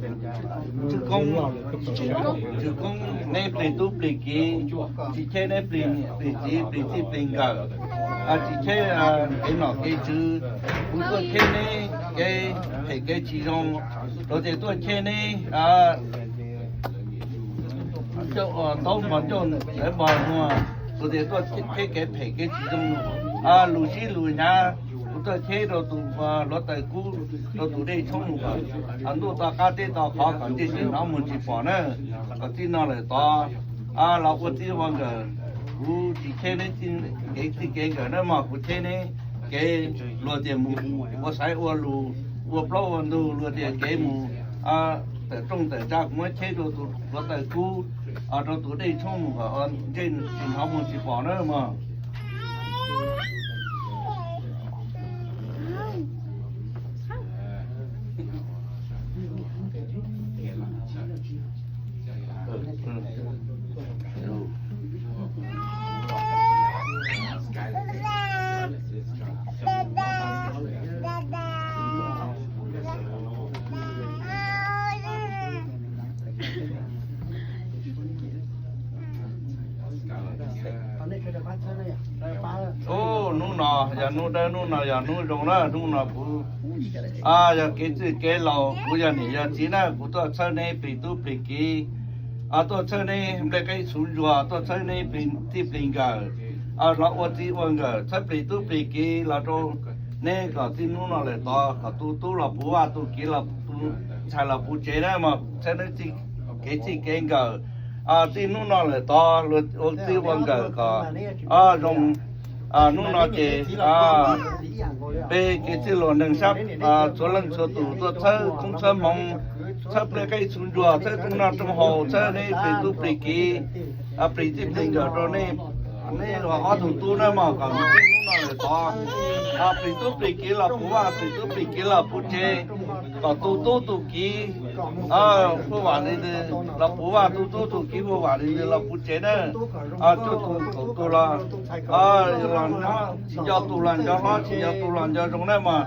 Tswv Koob, Tswv Koob, neb plig tub plig kiv, tsis cheb neb plig niam plig txiv plig txij plig nkawm, tsis cheb kev nom kev tswv, kuv tuaj cheb neb kev phem kev tsis zoo, luag tias tuaj cheb neb taub hmo ncauj ntawv npog muag, luag tias tuaj cheb kev phem kev tsis zoo, lus sib lus hnyav, kuv tuaj cheb rau tus hluav taws kub, rau tus dej tshoob mus kom ntuj to qab teb to qhov kom ntsej tsis hnov muag tsis pom na, kom txij no lawm tod los ua txij ua nkawm, kuv tsis cheb neb kev txij kev nkawm na mog, kuv cheb neb kev luag tias mus ua xaiv ua lus, ua plaub ua ntug, luag tias kev mus tawm rooj tawm tsa, kuv muab cheb rau tus hluav taws kub, rau tus dej tshoob mus kom ntsej tsis hnov muag tsis pom na mog. Ub, hnub no yog hnub dawb, hnub no yog hnub zoo na, hnub no kuv yog kev txwj kev laus, kuv yog niam yog txiv na, kuv tuaj txhawb neb plig tub plig kiv, tuaj txhawb neb nplej qeeb txhuv ntsuag, tuaj txhawb neb plig txij plig nkawm, los ua txij ua nkawm, txhawb plig tub plig kiv los rau neb kom txij hnub no lawm tod kom tu tub los puv vaj, tu kiv los tu ntxhais los puv tsev na mog, txhawb neb kev txij kev nkawm. Txij hnub no lawm tod ua txij ua nkawm kom zoo. Hnub no ces peb kev txwj laus neeg sab txhua leej txhua tus tuaj txhawb koob txhawb hmoov, txhawb nplej qeeb txhuv ntsuag, txhawb rooj noj rooj haus, txhawb neb plig tub plig kiv, plig txij plig nkawm rau neb, neb ob tug tub na mog, kom txij hnub no lawm tod plig tub plig kiv los puv vaj, plig tub plig kiv los puv tsev, kom tu tub tu kiv huaj vam li ntawd los puv vaj, tu tub tu kiv huaj vam li ntawd los puv tsev na. Cuaj tus kaum tus los, tsis nco tus los nco hlob, tsis nco tus los nco zoo na mog.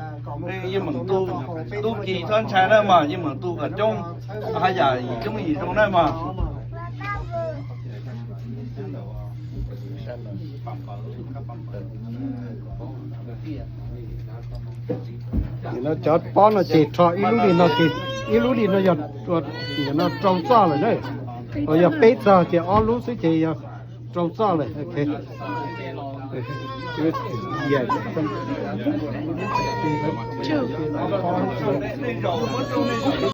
Yeej meem tu, tub kiv txhob ntshai na mog, yeej meem tu kom coob, haj yam yim coob yim zoo na mog. No cov pob no ces rho ib lub li no ces, ib lub li no yog no rau txoj lawm na. Yog peb txog ces ob lub xwb ces yog rau txoj lawm.